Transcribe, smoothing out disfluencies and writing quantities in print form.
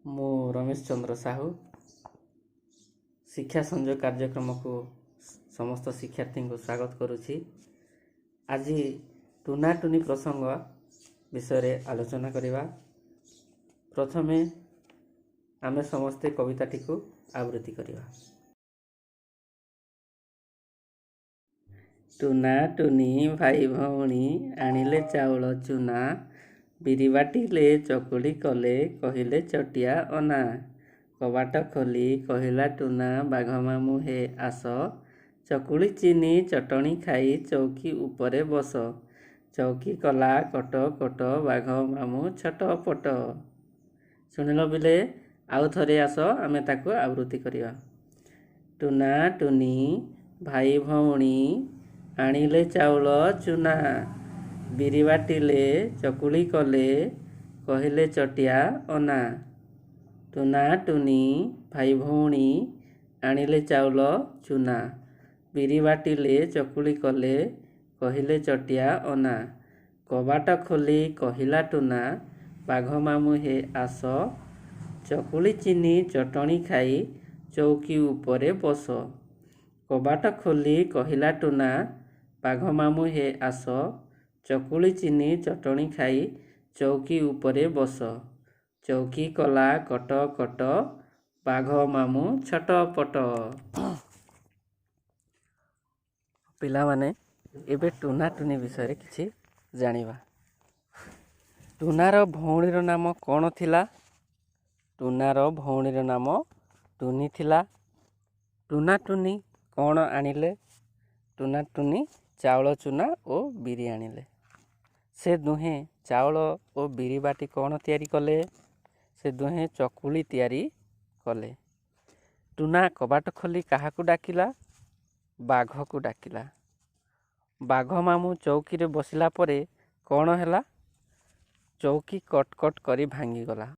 ମୁଁ ରମେଶ ଚନ୍ଦ୍ର ସାହୁ ଶିକ୍ଷା ସଂଯୋଗ କାର୍ଯ୍ୟକ୍ରମକୁ ସମସ୍ତ ଶିକ୍ଷାର୍ଥୀଙ୍କୁ ସ୍ୱାଗତ କରୁଛି। ଆଜି ଟୁନା ଟୁନି ପ୍ରସଙ୍ଗ ବିଷୟରେ ଆଲୋଚନା କରିବା। ପ୍ରଥମେ ଆମେ ସମସ୍ତେ କବିତାଟିକୁ ଆବୃତ୍ତି କରିବା। ଟୁନା ଟୁନି ଭାଇ ଭଉଣୀ ଆଣିଲେ ଚାଉଳ ଚୁନା, ବିରି ବାଟିଲେ ଚକୁଳି କଲେ କହିଲେ ଚଟିଆ ଅନା। କବାଟ ଖୋଲି କହିଲା ଟୁନା ବାଘ ମାମୁଁ ହେ ଆସ, ଚକୁଳି ଚିନି ଚଟଣି ଖାଇ ଚଉକି ଉପରେ ବସ। ଚଉକି କଲା କଟ କଟ ବାଘ ମାମୁଁ ଛଟପଟ। ଶୁଣିଲ ପିଲେ? ଆଉ ଥରେ ଆସ, ଆମେ ତାକୁ ଆବୃତ୍ତି କରିବା। ଟୁନା ଟୁନି ଭାଇ ଭଉଣୀ ଆଣିଲେ ଚାଉଳ ଚୁନା, ବିରି ବାଟିଲେ ଚକୁଳି କଲେ କହିଲେ ଚଟିଆ ଅନା। ଟୁନା ଟୁନି ଭାଇ ଭଉଣୀ ଆଣିଲେ ଚାଉଳ ଚୁନା, ବିରି ବାଟିଲେ ଚକୁଳି କଲେ କହିଲେ ଚଟିଆ ଅନା। କବାଟ ଖୋଲି କହିଲା ଟୁନା ବାଘ ମାମୁଁ ହେ ଆସ, ଚକୁଳି ଚିନି ଚଟଣି ଖାଇ ଚଉକି ଉପରେ ବସ। କବାଟ ଖୋଲି କହିଲା ଟୁନା ବାଘ ମାମୁଁ ହେ ଆସ, ଚକୁଳି ଚିନି ଚଟଣି ଖାଇ ଚଉକି ଉପରେ ବସ। ଚଉକି କଲା କଟ କଟ ବାଘ ମାମୁଁ ଛଟପଟ। ପିଲାମାନେ, ଏବେ ଟୁନା ଟୁନି ବିଷୟରେ କିଛି ଜାଣିବା। ଟୁନାର ଭଉଣୀର ନାମ କ'ଣ ଥିଲା? ଟୁନାର ଭଉଣୀର ନାମ ଟୁନି ଥିଲା। ଟୁନା ଟୁନି କ'ଣ ଆଣିଲେ? ଟୁନା ଟୁନି ଚାଉଳ ଚୁନା ଓ ବିରି ଆଣିଲେ। ସେ ଦୁହେଁ ଚାଉଳ ଓ ବିରି ବାଟି କ'ଣ ତିଆରି କଲେ? ସେ ଦୁହେଁ ଚକୁଳି ତିଆରି କଲେ। ଟୁନା କବାଟ ଖୋଲି କାହାକୁ ଡାକିଲା? ବାଘକୁ ଡାକିଲା। ବାଘ ମାମୁଁ ଚଉକିରେ ବସିଲା ପରେ କ'ଣ ହେଲା? ଚଉକି କଟ କଟ କରି ଭାଙ୍ଗିଗଲା।